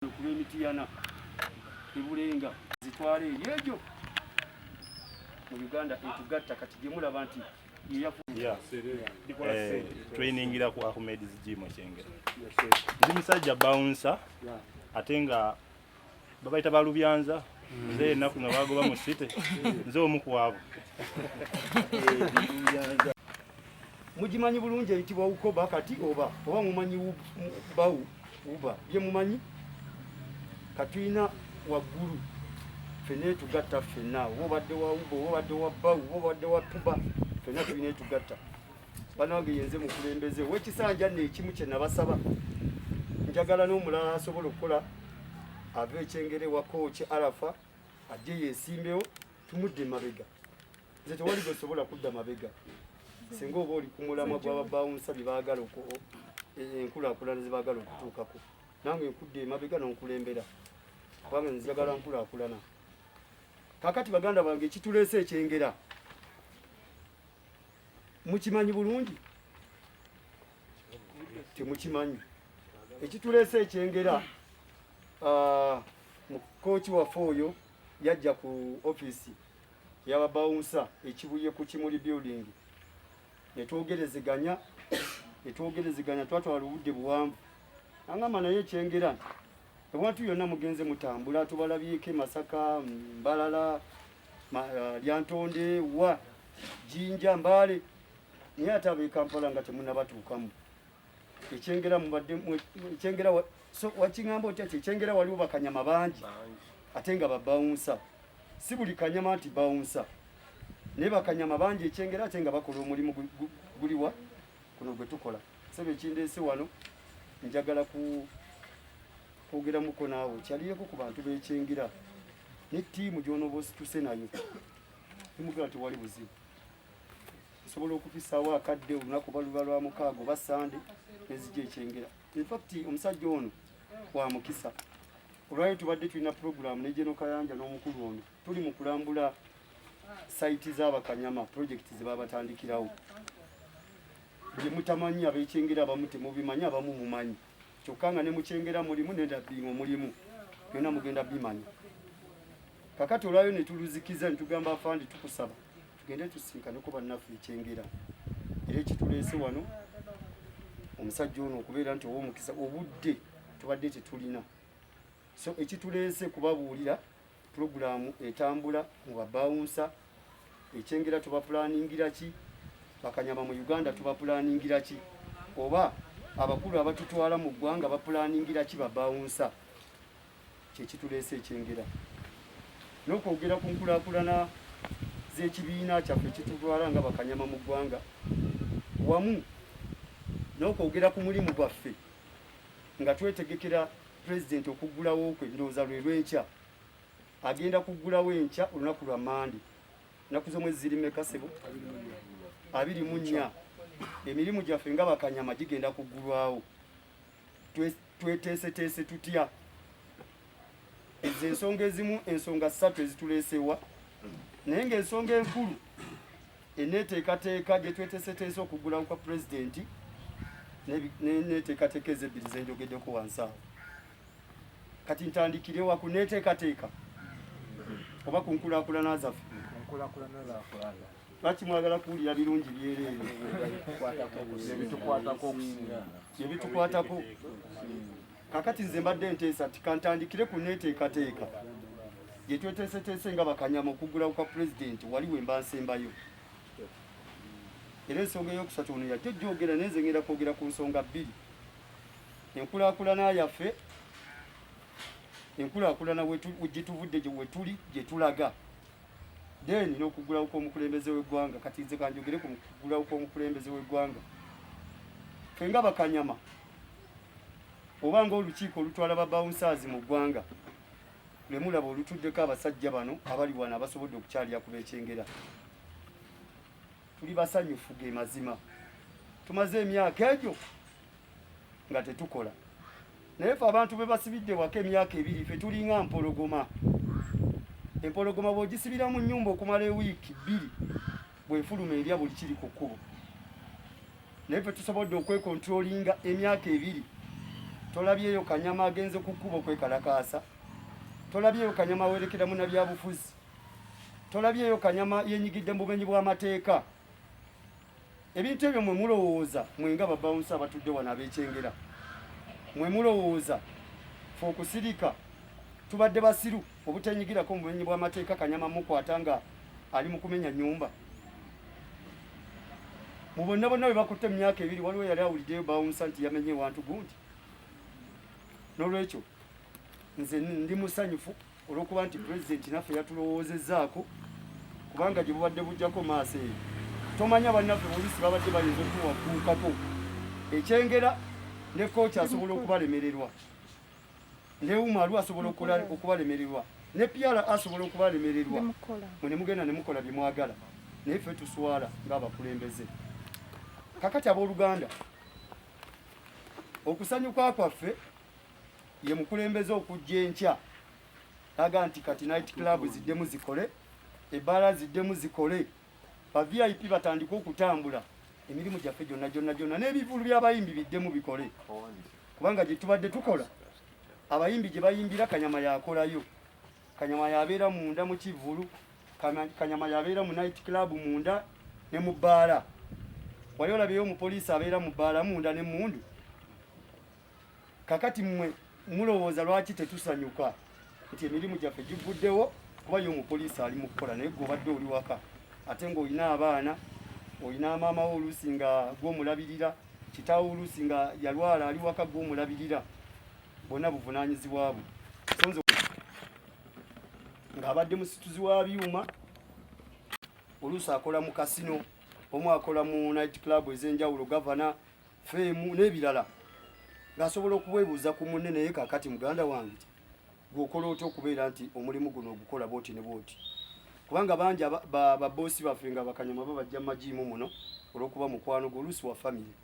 Ku lw'e Mityana e Bulenga zitwala eri egyo mu Uganda etugatta kati gye mulaba nti eh, trainingira ku Ahmed's Gym Kyengera. Ndi musajja bouncer ate nga babayita balubyanza nze ennaku nga bagoba mu city nze omu ku abo. Mugimanyi bulungi eyitibwa ukoba kati oba oba mumanyi bawu uba bye mumanyi katulina waggulu ffenna etugatta ffenna oba obadde wa uba oba obadde wa bawu oba obadde wa tuba ffenna tulina etugatta. Banange yenze mukulembeze wekisanja nno ekimu kye nabasaba njagala n'omulala asobola okukola ava ekyengere wa kooki Arafa ajje yesimbewo tumudde emabega. Nze tewali gwesobola kudda mabega singa oba oli ku mulamwa gw'ababawunsa bye baagala enkulaakulana ze baagala okutuukako nange nkudda emabega n'onkulembera kubanga nzijagala nkulaakulana. Kakati baganda bange ekituleese ekyengera mukimanyi bulungi temukimanyi ekituleese ekyengera mukooki waffe oyo yajja ku ofiisi yababawunsa ekibuye ku Kimuli building netwogerezeganya netwogerezeganya twatwala obudde buwanvu angamba naye ekyengera nti ewantu yonna mugenze mutambula tubalabyeko e Masaka Mbalala Lyantonde wa Jinja Mbale naye ate ab'e Kampala nga temunabatuukamu ekyengera mubadde ekyengera so wakingamba otya ki ekyengera waliwo bakanyama bangi ate nga babawunsa si buli kanyama nti bawunsa naye bakanyama bangi ekyengera ate nga bakola omulimu guliwa kuno gwe tukola. Sebe ekindeese wano njagala ku kwogeramuko naawe kyaliyeko ku bantu b'ekyengera ne ttiimu gy'onooba osituse nayo nemugala tewali buzibu nsobola okufisaawo akadde olunaku oba luba lwa mukaaga oba sande nezija ekyengera. Infact omusajja ono wa mukisa olwayo tubadde tulina pulogulaamu ne Geno Kayanja n'omukulu ono tuli mu kulambula sayiti z'abakanyama pulojekiti ze babatandikirawo bye mutamanyi ab'ekyengera abamu temubimanyi abamu mumanyi kyokka nga ne mukyengera mulimu ne Nabbingo mulimu byonna mugenda bimanya. Kakati olwayo ne tuluzikiza ne tugamba afandi tukusaba tugende tusinkaneko bannaffe ekyengera era ekituleese wano omusajja ono okubeera nti ow'omukisa obudde tubadde tetulina so ekituleese kubabuulira pulogulaamu etambula mu babawunsa ekyengera tubapulaningira ki bakanyama mu Uganda tubapulaningira ki oba abakulu abatutwala mu ggwanga bapulaningira ki babawunsa kyekituleese ekyengera n'okwogera ku nkulaakulana z'ekibiina kyaffe ekitutwala nga bakanyama mu ggwanga wamu n'okwogera ku mulimu gwaffe nga twetegekera pulezidenti okuggulawo kwe ndowooza lwe lw'enkya agenda kuggulawo enkya olunaku lwa Mande nnaku z'omwezi ziri meka sebo 24 emirimu gyaffe nga bakanyama gigenda kuggulwawo tweteeseteese tutya ezo ensonga ezimu ensonga ssatu ezituleesewa naye ng'ensonga enkulu eneeteekateeka gye tweteeseteese okuggulawo kwa pulezidenti neteekateeka ezebbiri zenjogeddeko wansi awo. Kati ntandikirewa ku neeteekateeka oba ku nkulaakulana zaffe? Lwaki mwagala kuwulira birungi byereere ebitukwatako? Kakati nze mbadde nteesa nti kantandikire ku neeteekateeka gye tweteeseteese nga bakanyama okuggulawo kwa pulezidenti wali we mba nsembayo. Era ensonga ey'okusatu ono yajja ojjogera naye nze ngenda kwogera ku nsonga bbiri. Enkulaakulana yaffe, enkulaakulana gye tuvudde we tuli gye tulaga then n'okuggulawo kw'omukulembeze w'eggwanga. Kati nze kanjogere ku kuggulawo kw'omukulembeze w'eggwanga. Ffe nga bakanyama oba ng'olukiiko olutwala ba bouncers mu ggwanga lwe mulaba olutuddeko abasajja bano abali wano abasobodde okukyalira ku b'ekyengera, tuli basanyufu ge mazima. Tumaze emyaka egyo nga tetukola, naye ffe abantu be basibidde waka emyaka ebiri ffe tulinga mpologoma. Empologoma bw'ogisibira mu nnyumba okumala ewiiki bbiri bw'efuluma erya buli kiri ku kkubo, naye ffe tusobodde okwekontrolinga emyaka ebiri. Tolabyeyo Kanyama agenze ku kkubo kwekalakaasa, tolabyeyo Kanyama awerekera munabyabufuzi, tolabyeyo Kanyama yenyigidde mu bumenyi bw'amateeka. Ebintu ebyo mwe mulowooza mwe nga babawunsa abatudde wano ab'ekyengera, mwe mulowooza fe okusirika tubadde basiru obutenyigirako mu bumenyi bw'amateeka? Kanyama mukwata nga ali mu kumenya nyumba. Mu bonna bonna bwe bakutte mu myaka 2, waliwo yali awuliddeyo bawunsa nti yamenye ewantu gundi? N'olwekyo nze ndi musanyufu olw'okuba nti pulezidenti naffe yatulowoozezzaako, kubanga gye bubadde bujjako maaso eyo tomanya bannaffe polisi babadde bayinza okutuwakuukako ekyengera, ne kooki asobola okubalemererwa, ne Umaru asobola okubalemererwa, ne Piara asobola okubalemererwa, mwe ne mugenda ne mukola bye mwagala, naye ffe tuswala ng'abakulembeze. Kakati abooluganda, okusanyuka kwaffe ye mukulembeze okujja enkya aga nti kati night club ziddemu zikole, ebbaala ziddemu zikole, ba VIP batandike okutambula, emirimu gyaffe gyonna gyonna gyonna n'ebivulu by'abayimbi biddemu bikole, kubanga gye tubadde tukola, abayimbi gye bayimbira, Kanyama yakolayo. Kanyama yabeera munda mu kivulu, Kanyama yabeera mu night club munda ne mu bbaala. Wali olabyeyo omupoliisi abeera mu bbaala munda n'emmundu? Kakati mmwe mulowooza lwaki tetusanyuka nti emirimu gyaffe givuddewo? Kuba ye omupoliisi ali mu kukola, naye gwe obadde oli waka, ate ng'olina abaana, olina maama wo oluusi nga gw'omulabirira, kitaawo oluusi nga yalwala ali waka gw'omulabirira, bonna buvunaanyizibwa bwe. So nze ng'abadde musituzi wa byuma, oluusi akola mu kasino, omu akola mu night club ez'enjawulo, gavana feemu n'ebirala, ng'asobola okwebuuza ku munne, naye kakati muganda wange, gweokola otya okubeera nti omulimu guno ogukola bwoti ne bwoti? Kubanga bangi baboosi baffe nga bakanyama babajja mu majiimu muno olw'okuba mukwano gwe, oluusi wa famire,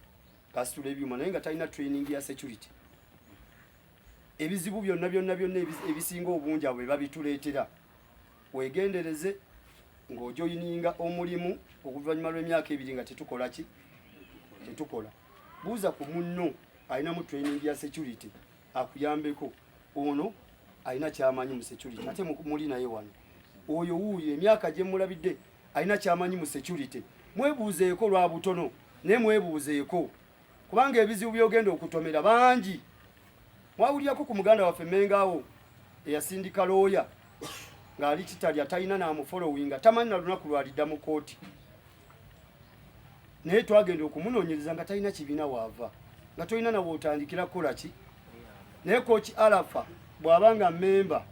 kasitula ebyuma, naye nga talina training ya security. Ebizibu byonna byonna byonna ebisinga obungi abo be babituleetera. Weegendereze ng'ojoyininga omulimu oluvannyuma lw'emyaka 2 nga tetukola ki, tetukola. Buuza ku munno alinamu training ya security akuyambeko. Ono alina kyamanyi mu security, ate muli naye wano, oyo wuuyo emyaka gye mulabidde alina kyamanyi mu security. Mwebuuzeeko lwa butono, naye mwebuuzeeko, kubanga ebizibu byogenda okutomera bangi. Mwawulirako ku muganda waffe Mengawo eyasindika looya ng'ali kitalya, talina namufolowinga, tamanyi na lunaku lwalidda mu kooti, naye twagenda okumunoonyereza nga talina kibiina waava, nga tolina nawe otandikira kukola ki. Naye Kooki Arafa bw'aba nga memba,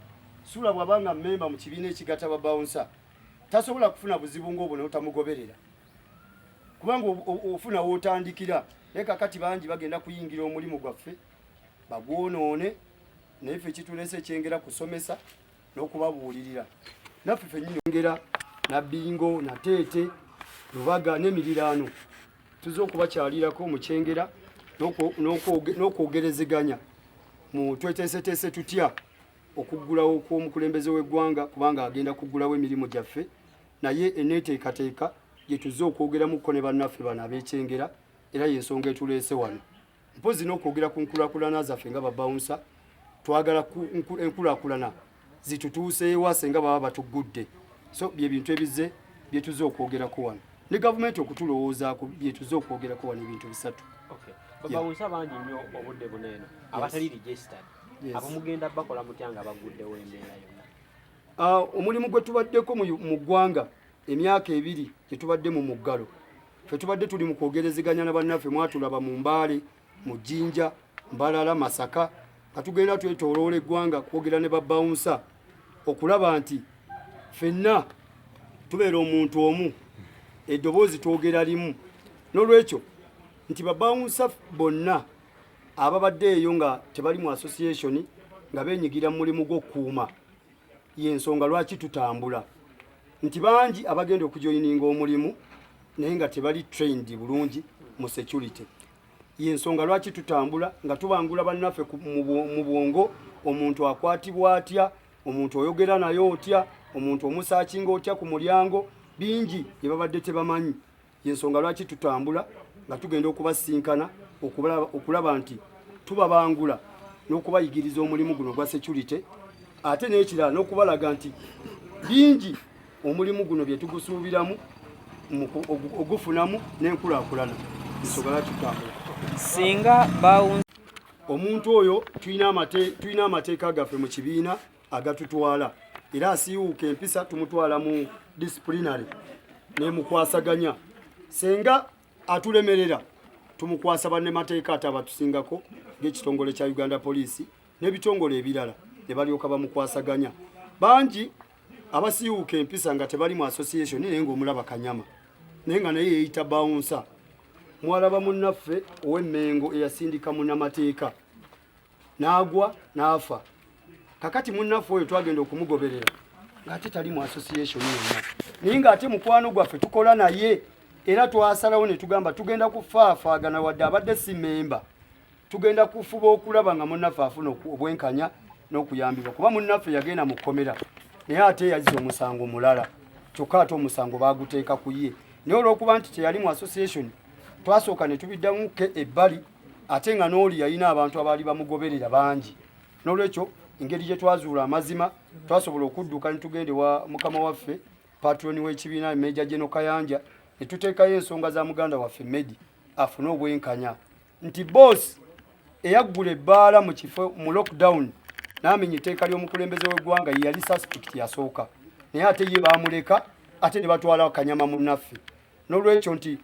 Sula bw'aba nga memba mu kibiina ekigatta babawunsa, tasobola kufuna buzibu ng'obwo notamugoberera, kubanga ofuna wootandikira. Naye kakati bangi bagenda kuyingira omulimu gwaffe bagwonoone, naye ffe kituleese ekyengera kusomesa n'okubabuulirira naffe fennyini ngera Nabbingo, Nateete, Lubaga n'emiriraano. Tuze okubakyalirako mu Kyengera n'okwogerezeganya mu tweteeseteese tutya okuggulawo kw'omukulembeze w'eggwanga, kubanga agenda kuggulawo emirimu gyaffe, naye eneeteekateeka gye tuzze okwogeramuko ne bannaffe bano ab'ekyengera, era y'ensonga etuleese wano. Mpozi n'okwogera ku nkulaakulana zaffe nga babawunsa, twagala enkulaakulana zitutuuseewa senga baba batuggudde. So bye bintu ebizze byetuze okwogerako wano ne gavumenti okutulowoozaako, byetuze okwogerako wano ebintu bisatu. Babawunsa bangi nnyo obudde buno eno abatali registered. Abo mugenda bakola mutya nga baguddewo embeera yonna? Ah, omulimu gwe tubaddeko mu ggwanga emyaka 2 gye tubadde mu muggalo, ffe tubadde tuli mu kwogerezeganya na bannaffe. Mwatulaba mu Mbaale, mu Jjinja, Mbalala, Masaka, nga tugenda twetooloola eggwanga kwogera ne babawunsa okulaba nti ffenna tubeera omuntu omu, eddoboozi twogera limu. N'olwekyo nti babawunsa bonna ababadde eyo nga tebali mu association nga beenyigira mu mulimu gw'okukuuma, y'ensonga lwaki tutambula, nti bangi abagenda okujoyininga omulimu naye nga tebali trained bulungi mu security. Y'ensonga lwaki tutambula nga tubangula bannaffe mu bwongo, omuntu akwatibwa atya, omuntu oyogera naye otya, omuntu omusaakinga otya ku mulyango, bingi bye babadde tebamanyi. Y'ensonga lwaki tutambula nga tugenda okubasinkana okulaba nti Tubabangula n'okubayigiriza omulimu guno ogwa security, ate n'ekirala n'okubalaga nti bingi omulimu guno bye tugusuubiramu ogufunamu n'enkulaakulana nsobola tutambula. Singa bawunza Omuntu oyo tulina amateeka gaffe mu kibiina agatutwala, era asiiwuuka empisa tumutwala mu disciplinary nemukwasaganya. Senga atulemerera tumukwasa bannemateeka ate abatusingako ng'ekitongole kya Uganda Police n'ebitongole ebirala ne balyoka bamukwasaganya. Bangi abasiiwuuka empisa nga tebali mu association naye ng'omulaba kanyama, naye nga naye yeeyita bouncer. Mwalaba munnaffe ow'Emmengo eyasindika munnamateeka n'agwa n'afa. Kakati munnaffe oyo twagenda okumugoberera ng'ate tali mu association yonna, naye ng'ate mukwano gwaffe tukola naye, era twasalawo ne tugamba tugenda kufaafaagana wadde abadde si memba, tugenda kufuba okulaba nga munnaffe afuna obwenkanya n'okuyambibwa, kuba munnaffe yagenda mu kkomera naye ate yazza omusango mulala, kyokka ate omusango baaguteeka ku ye. Naye olw'okuba nti teyali mu association twasooka ne tubiddamu ke ebbali, ate nga n'oli yalina abantu abaali bamugoberera bangi. N'olwekyo engeri gye twazuula amazima twasobola okudduka ne tugenda ewa mukama waffe patroni w'ekibiina Major General Kayanja ne tuteekayo ensonga za muganda waffe Medi afune obwenkanya, nti boss eyaggula ebbaala mu kifo mu lockdown n'amenya etteeka ly'omukulembeze w'eggwanga ye yali suspect yasooka, naye ate ye baamuleka ate ne batwala kanyama munnaffe. N'olwekyo nti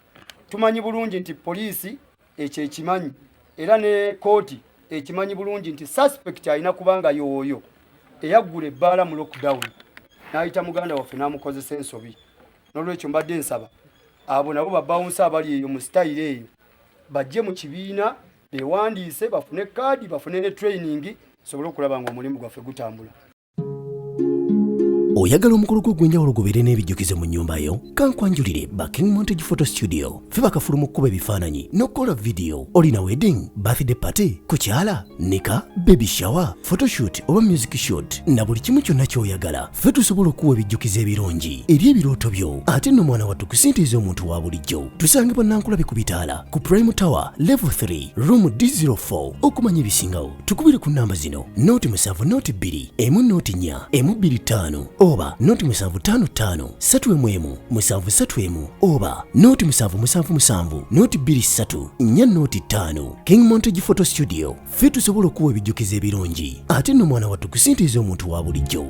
tumanyi bulungi nti poliisi ekyo ekimanyi, era ne kooti ekimanyi bulungi nti suspect alina kubanga y'oyo eyaggula ebbaala mu lockdown n'ayita muganda waffe n'amukozesa ensobi. N'olwekyo mbadde nsaba abo nabo babawunsa abali eyo mu sitayiro eyo bajje mu kibiina bewandiise, bafune kaadi, bafune ne training, sobole okulaba nga omulimu gwaffe gutambula. Oyagala omukolo gwo ogw'enjawulo gubeere n'ebijjukizo mu nnyumba yo? Kankwanjulire ba King Montage Photo Studio. Ffe bakafulu mu kkuba ebifaananyi n'okukola vidiyo. Olina wedding, birthday party, kukyala, nika, baby shower, photoshoot oba music shoot na buli kimu kyonna ky'oyagala. Ffe tusobola okukuwa ebijjukizo ebirungi eri ebirooto byo, ate nno mwana wattu kusintiiza omuntu wa bulijjo. Tusangibwa Nankulabi ku bitaala ku Prime Tower level 3 room D04. Okumanya ebisingawo tukubire ku namba zino: 0 7 0 2 1 0 4 1 2 5 oba 0 7 5 5 3 1 1 7 3 1 oba 0 7 7 7 0 2 3 4 0 5. King Montage Photo Studio, ffe tusobola okuwa ebijjukizo ebirungi, ate nno mwana wattu kusintiiza omuntu wa bulijjo.